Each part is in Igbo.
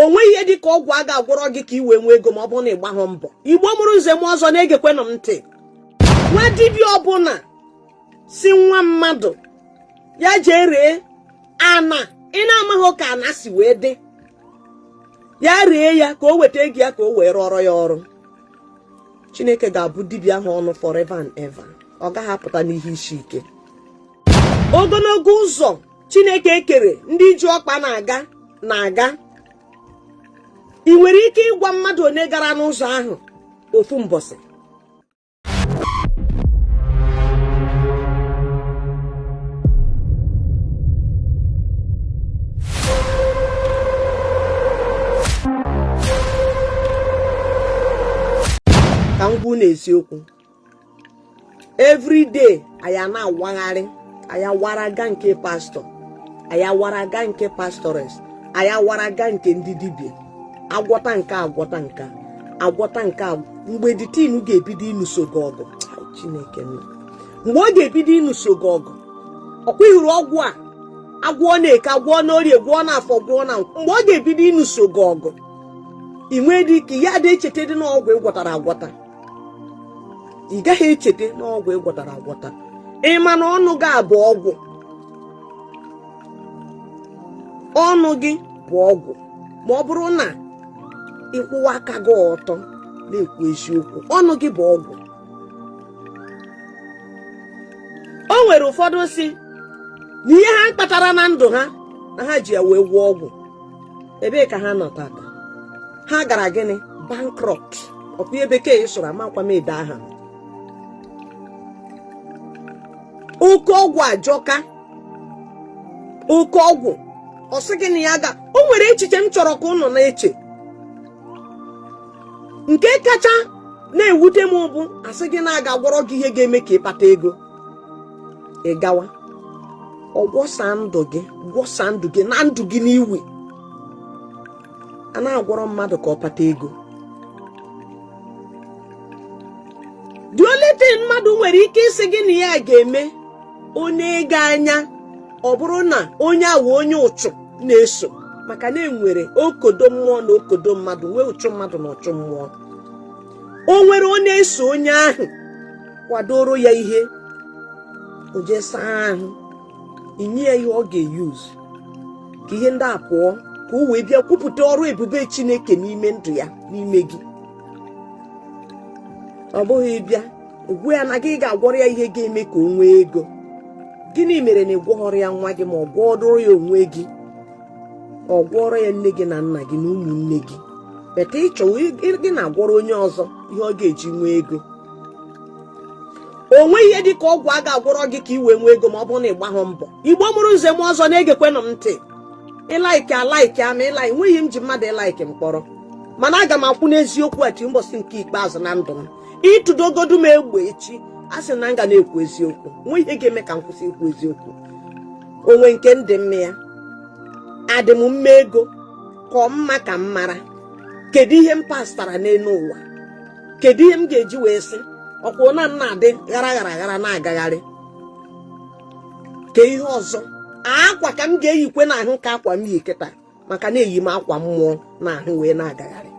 O nweghị ihe dị ka ọgwụ a ga-agwọrọ gị ka i wee nwee ego ma ọ bụrụ na ị gbahụ mbọ. Igbo mụrụ nze mụọ ọzọ, na-egekwenụ m ntị. Nwa dibịa ọbụla sị nwa mmadụ ya jee ree ana ị na-amaghị ka ana si wee dị, ya ree ya ka o weta ego ya ka o wee rụọrọ ya ọrụ, Chineke ga-abụ dibịa ahụ ọnụ forever and ever. Ọ gaghị apụta n'ihe isi ike. Ogologo ụzọ Chineke kere ndị ji ọkpa na-aga na-aga, ị nwere ike ịgwa mmadụ one gara n'ụzọ ahụ ofu mbọsị? Ka m gwa unu eziokwu, everyday anyị na-awagharị, anyị awara ga nke pastọ, anyị awara ga nke pastores, anyị awara ga nke ndị dibịa, agwọta nke, agwọta nke, agwọta nke. Mgbe the thing ga-ebido ịnụso gị ọgụ, Chineke nna, mgbe ọ ga-ebido ịnụso gị ọgụ, ọkwa ihuru ọgwụ a agwọ na eke, agwọ na orie, gwọọ na afọ, gwọọ na nkwọ, mgbe ọ ga-ebido ịnụso gị ọgụ, ị nwee dị ike ya dị echeta dị n'ọgwụ ị gwọtara agwọta, ị gaghị echeta n'ọgwụ ị gwọtara agwọta. Ị ma na ọnụ gị abụ ọgwụ, ọnụ gị bụ ọgwụ. Ma ọ bụrụ na ị kwụwa aka gị ọtọ na-ekwu eziokwu, ọnụ gị bụ ọgwụ. O nwere ụfọdụ sị na ihe ha kpatara na ndụ ha na ha ji ya wee gwọọ ọgwụ. Ebee ka ha nọ tata? Ha gara gịnị? Bankrupt. Ọkwa ihe bekee ị sụrụ, amakwa m ede aha. Oke ọgwụ ajọka, oke ọgwụ. Ọ sị gị na ya ga o nwere echiche m chọrọ ka ụnụ na-eche. Nke kacha na-ewute m bụ asị gị na a ga-agwọrọ gị ihe ga-eme ka ị kpata ego, ị gawa ọ gwọsa ndụ gị, gwọsa ndụ gị na ndụ gị n'iwi. A na-agwọrọ mmadụ ka ọ kpata ego. The only thing mmadụ nwere ike ịsị gị na ya ga-eme onye ego anya, ọ bụrụ na onye awụ onye ụchụ na-eso, maka na enwere okodo mmụọ na okodo mmadụ, nwee ụchụ mmadụ na ụchụ mmụọ. O nwere onye eso onye ahụ kwadoro ya ihe, o jee saa ahụ, inye ya ihe ọ ga-eyuzu ka ihe ndị a pụọ, ka o wee bịa kwupụta ọrụ ebube Chineke n'ime ndụ ya, n'ime gị. Ọ bụghị ịbịa gwa ya na gị ga-agwọrọ ya ihe ga-eme ka o nwee ego. Gịnị mere na ị gwọghọrọ ya nwa gị, ma ọ gwọọdụrụ ya onwe gị, ọ gwọrọ ya nne gị na nna gị na ụmụnne gị? Better ịchọ gị na-agwọrọ onye ọzọ ihe ọ ga-eji nwee ego. O nweghị ihe dị ka ọgwụ a ga-agwọrọ gị ka ị wee nwee ego ma ọ bụrụ na ị gbahụ mbọ. Igbo mụrụ nze mụọ ọzọ, na-egekwenụ m ntị. Ị like alike ama ị like, nweghị m ji mmadụ ị like m kpọrọ, mana aga m akwụ n'eziokwu a chi mbọsị nke ikpeazụ na ndụ m. Ịtụdogodu m egbe echi, a sị na m ga na-ekwu eziokwu, nwe ihe ga-eme ka m kwụsị ikwu eziokwu. Onwe nke ndị mma ya adị m mma ego ka ọ mma ka m mara kedu ihe m pastara n'elu ụwa, kedu ihe m ga-eji wee sị ọkwa na m na-adị ghara ghara ghara na-agagharị ka ihe ọzọ. Akwa ka m ga-eyikwe n'ahụ ka akwa m yi kịta, maka na eyi m akwa mmụọ n'ahụ wee na-agagharị.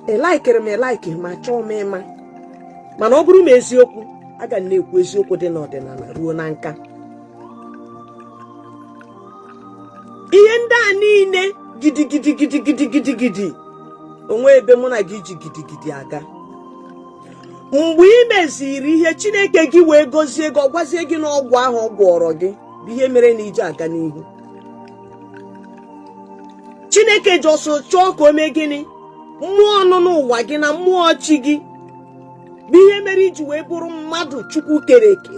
Ị laikiri m, ị like ma chọọ m ịma, mana ọ bụrụ m eziokwu, aga m na-ekwu eziokwu dị n'ọdịnala ruo na nka. Ihe ndị a niile gidigidi gidigidi gidigidi, onwe ebe mụ na gị ji gidigidi aga. Mgbe ị meziri ihe Chineke gị wee gọzie gị, ọ gwazie gị na ọgwụ ahụ ọ gwọrọ gị bụ ihe mere na ije aga n'ihu. Chineke ji ọsọ chọọ ka o mee gịnị? Mmụọ nọ n'ụwa gị na mmụọ chi gị bụ ihe mere iji wee bụrụ mmadụ Chukwu kere eke,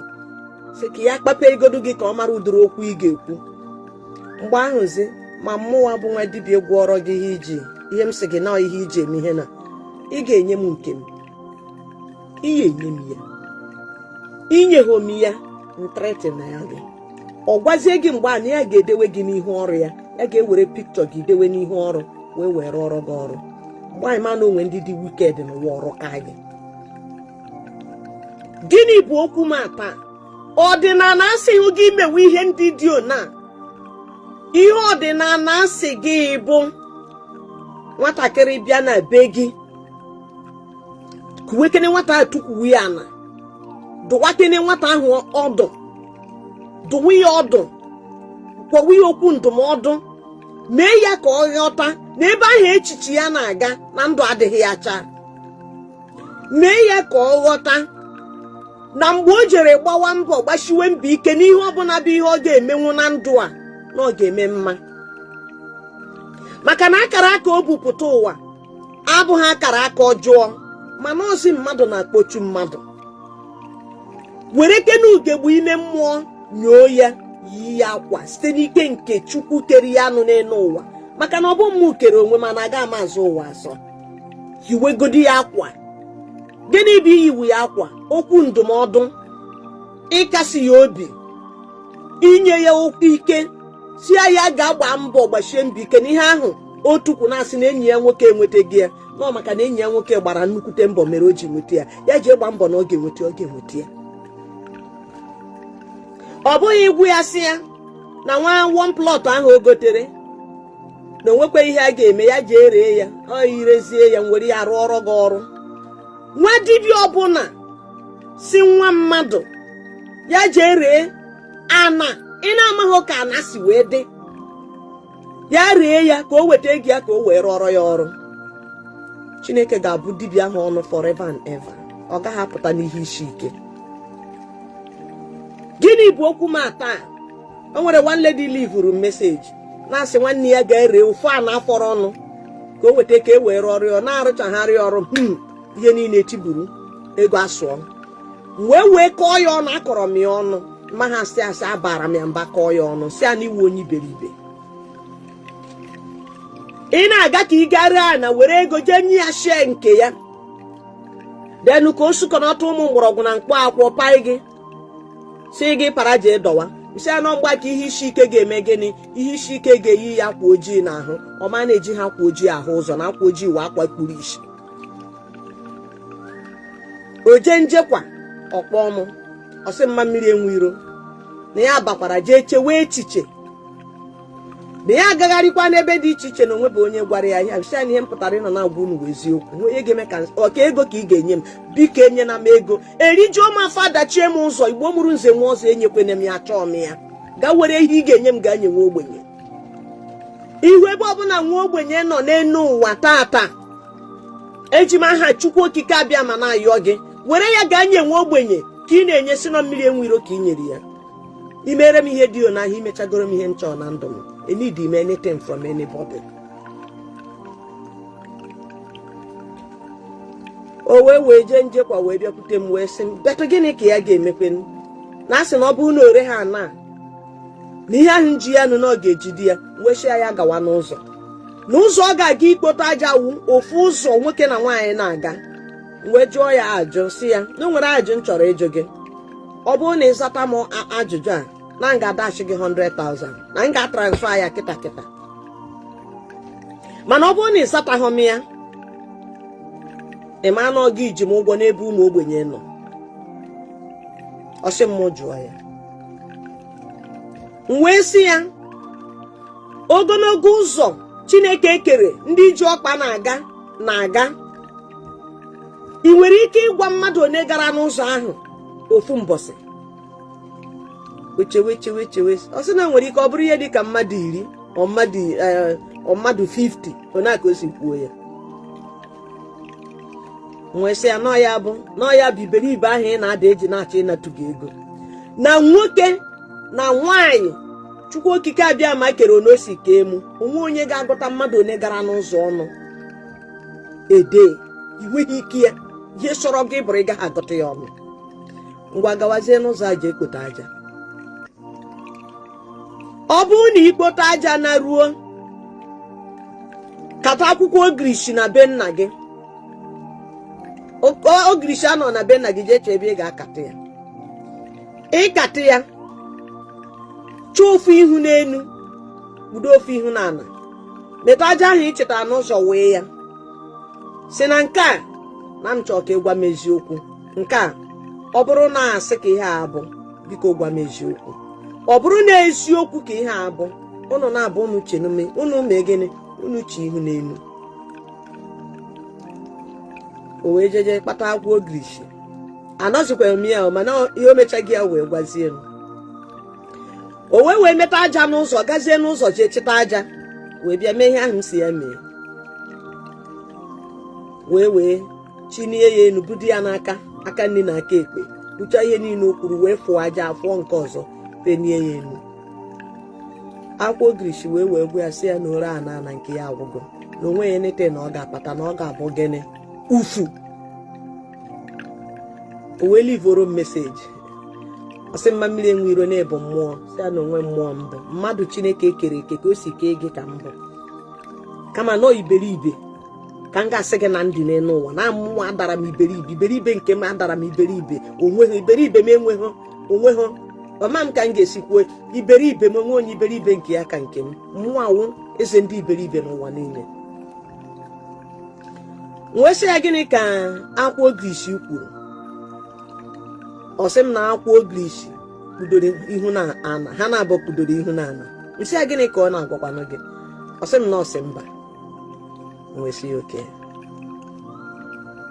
sị ka ya kpape egodu gị ka ọ mara ụdịrị okwu ị ga-ekwu. Mgbe ahụzi ma mmụọ bụ nwa dibịa gwọrọ gị ihe iji ihe m sị gị na ihe iji eme ihe na ị ga-enye m nke m, ị ga-enye m ya, inyeghị m ya ntreti na ya gị. Ọ gwazie gị mgbe a na ya ga-edewe gị n'ihu ọrụ ya, ya ga-ewere pikchọ gị dewe n'ihu ọrụ wee were ọrụ gị ọrụ. Mgbe anyị ma na onwe ndị dị wicked n'ụwa ọrụ ka gị. Gịnị bụ okwu m taa? Ọdịnala asịghị gị mewe ihe ndị dị ona. Ihe ọdịnala sị gị bụ, nwatakịrị bịa na be gị, kuwekene nwata ahụ, tukwuwe ya ana, dụwakene nwata ahụ ọdụ, dụwa ya ọdụ, gwawa ya okwu ndụmọdụ, mee ya ka ọ ghọta na ebe ahụ echiche ya na-aga na ndụ adịghị ya chaa. Mee ya ka ọ ghọta na mgbe o jere gbawa mbọ, gbasiwe mbọ ike n'ihe ọbụla bụ ihe ọ ga-emenwu na ndụ a, na ọ ga-eme mma, maka na akara aka o bu pụta ụwa abụghị akara aka ọjọọ, mana ozi mmadụ na-akpọchu mmadụ. Were kene ugegbe ime mmụọ nyoo ya, yi ya akwa site n'ike nke Chukwu kere ya nụ n'elu ụwa, maka na ọ bụ mmụ kere onwe, mana aga m azụ ụwa azọ. Yiwegodi ya akwa. Gịnị bụ iyiwu ya akwa? Okwu ndụmọdụ, ịkasi ya obi, inye ya ike, si ya ya ga-agba mbọ, gbachie mbọ ike n'ihe ahụ o tukwu na-asị na enyi ya nwoke enwetaghị ya nọ, maka na enyi ya nwoke gbara nnukwute mbọ mere o ji nweta ya. Ya ji ịgba mbọ na ọ ga-enweta, ọ ga-enweta ya. Ọ bụghị igwu ya, sị ya na nwa one plot ahụ o gotere na onwekwa ihe a ga-eme ya, jee ree ya, ọ irezie ya, were ya rụọ ọrụ gị ọrụ. Nwa dibịa ọbụla si nwa mmadụ ya jee ree ana ị na-amaghị ka ana si wee dị, ya ree ya ka o weta ego ya ka o wee rụọrọ ya ọrụ, Chineke ga-abụ dibịa ahụ ọnụ forever and ever. Ọ gaghị apụta n'ihe isi ike. Gịnị bụ okwu m taa? O nwere one lady leavuru message na-asị nwanne ya ga-ere ofu a na-afọrọ ọnụ ka o weta ka e wee rụọ ọrụ ya na-arụchagharị ọrụ. Ihe niile tiburu ego asụọ. Wee kọọ ya ọnụ, akọrọ m ya ọnụ ma ha asị asị, abara m ya mba, kọọ ya ọnụ, si ya na iwu onye iberibe, ị na-aga ka ị gaa ree ana were ego jee nye ya share nke ya, denu ka o sukọnọta ụmụ mgbọrọgwụ na mkpọ akwụkwọ pai gị, si gị para jee dọwa nsị anọ. Mgba ka ihe isi ike ga-eme gịnị? Ihe isi ike ga-eyi ya akwa ojii n'ahụ. Ọma na-eji ha akwa ojii ahụ ụzọ na akwa ojii wee akwa kpuru isi oje njekwa ọkpọ ọmụ. Ọsị mma mmiri enwe iro na ya bakwara jee chewe echiche na ya agagharịkwa n'ebe dị iche iche na onwe bụ onye gwara ya ihe sị ya na ihe m pụtara ịnọ na-agwa unu bụ eziokwu. Onye ga-eme ka ọka ego ka ị ga-enye m, biko enyena m ego, erijuo m afọ, adachie m ụzọ. Igbo mụrụ nze nwe ọzọ, enyekwena m ya, chọọ m ya. Gaa were ihe ị ga-enye m, gaa nye nwa ogbenye. Ihu ebe ọbụla nwa ogbenye nọ n'elu ụwa tata, eji m aha Chukwu Okike abịa ma na-ayọ gị, were ya gaa nye nwa ogbenye ka ị na-enye, si na mmiri enwe iro ka ị nyere ya. Imere m ihe dị n'ahịa, imechagoro m ihe m chọrọ na ndụ m. I need m anything from anybody. O wee jee njekwa, wee bịakwute m, wee sị m betụ gịnị ka ya ga-emekwenụ, na asị na ọ bụrụ na ore ha ana na ihe ahụ ji ya nụ na ọ ga-ejide ya. Wee sị ya gawa n'ụzọ, n'ụzọ ọ ga-aga ikpote aja wu ofu ụzọ nwoke na nwaanyị na-aga. Wee jụọ ya ajụ, sị ya na o nwere ajụ m chọrọ ịjụ gị, ọ bụrụ na ị zata m ajụjụ a, na m ga-adachi gị 100,000, na m ga-atransfer ya kịta kịta, mana ọ bụrụ na ị zataghị m ya, ị ma na ọ gị ji m ụgwọ n'ebe ụmụ ogbenye nọ. Ọ sị m jụọ ya. M wee sị ya, ogologo ụzọ Chineke kere ndị ji ọkpa na-aga na-aga, ị nwere ike ịgwa mmadụ onye gara n'ụzọ ahụ ofu mbọsị? Ochewe chewe chewe, ọ sị na nwere ike ọ bụrụ ihe dị ka mmadụ 10 ọ mmadụ 50, onye ka o si kwuo ya. Nwee sị ya nọọ ya bụ iberibe ahụ ị na-ada eji na-achọ ịnatụ gị ego na nwoke na nwaanyị. Chukwu Okike abịa ma kere one o si kee mụ onwe, onye ga-agụta mmadụ one gara n'ụzọ ọnụ ede, i nweghị ike ya. Ihe sọrọ gị bụrụ, ị gaghị agụta ya ọnụ. Ngwa, gawazie n'ụzọ aja ekpote aja. Ọ bụrụ na ikpote aja na ruo kata akwụkwọ ogirishi na be nna gị, ogirishi anọ na be nna gị, jee chọọ ebe ị ga-akata ya. Ịkata ya, chọọ ofu ihu n'enu, kpudo ofu ihu n'ala, metụ aja ahụ ị chetara n'ụzọ wee ya, si na nke a na m chọọ ka ị gwa m eziokwu. Nke a, ọ bụrụ na asị ka ihe a bụ, biko gwa m eziokwu. Ọ bụrụ na eziokwu ka ihe a bụ, Ụnụ na-abụ ụnụ chenume, ụnụ mee gịnị? Unu chi ihu n'elu. O wee jeje kpata akwụkwọ ogirishi. Anọzikwara m ya, mana ihe o mechaghị ya wee gwazie m. O wee wee meta aja n'ụzọ, gazie n'ụzọ jee chịta aja, wee bịa mee ihe ahụ m si ya mee, wee wee chinie ya enu, budo ya n'aka, aka nri na aka ekpe, kwucha ihe niile o kwuru, wee fụọ aja, afụọ nke ọzọ, fenie ya enu. Akwụkwọ ogirishi wee wee gwa ya, sị ya na ore ana na nke ya agwụgo, na onwe ya nete na ọ ga-akpata, na ọ ga-abụ gịnị? Ufu. O wee leavoro m message, ọ sị mma mmiri enwe iro na-ebu mmụọ, si ya na onwe mmụọ mbụ mmadụ Chineke ekere eke ka o si kee gị ka mbụ, kama nọ iberibe ka m ga-asị gị na ndị n'elu ụwa na mmụọ adara m iberibe, iberibe nke m adara m iberibe, onweghị iberibe m, enweghị, onweghị ọma m ka m ga-esi kwuo iberibe m, onwe onye iberibe nke ya ka nke m. Mmụọ awụ eze ndị iberibe n'ụwa niile. Wee sị ya, gịnị ka akwa ogirisi kwuru? Ọ sị m na akwa ogirisi kpudoro ihu na ana, ha na-abụ kpudoro ihu na ana. M sị ya, gịnị ka ọ na-agwakwanụ gị? Ọ sị m na ọ sị mba. M wee sị ya, okay,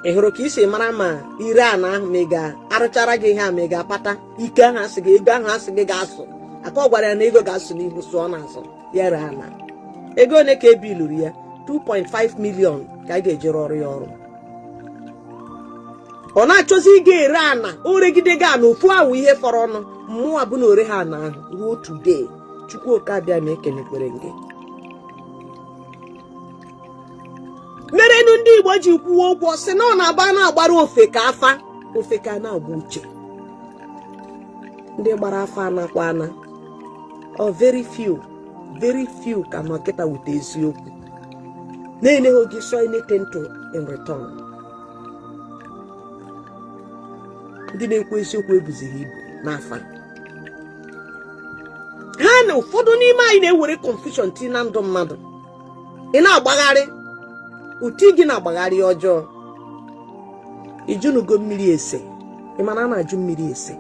ị hụrụ ka i si mara ma ire ana ahụ, ma ị ga-arụchara gị ihe a, ma ị ga-akpata ike ahụ asị gị, ego ahụ asị gị ga-asụ aka. Ọ gwara ya na ego ga-asụ n'ihu, sụọ n'azụ. Ya ree ana. Ego ole ka ebiluru ya? 2.5 million ka a ga-eji rụọrọ ya ọrụ. Ọ na-achọzi ịga ere ana. O regide gị ana ofu awụ ihe fọrọ ọnụ mmụọ bụ na ore ha ana ahụ ruo today. Chukwu Oke Abịa ma ekelekwere gị merenu. Ndị Igbo ji kwuo okwu sị na ọ na-aba na-agbara ofe ka afa, ofe ka na-agba uche. Ndị gbara afa anakwa ana ọ very few, very few ka nọ kịta wute eziokwu na-enyeghị gị so anything to in return. Ndị na-ekwu eziokwu ebuzighị ibu n'afa ha na ụfọdụ n'ime anyị na-ewere confusion tii na ndụ mmadụ. Ị na-agbagharị uti gị na-agbagharị ọjọọ. Ijunugo mmiri ese? Ị mana a na-ajụ mmiri ese?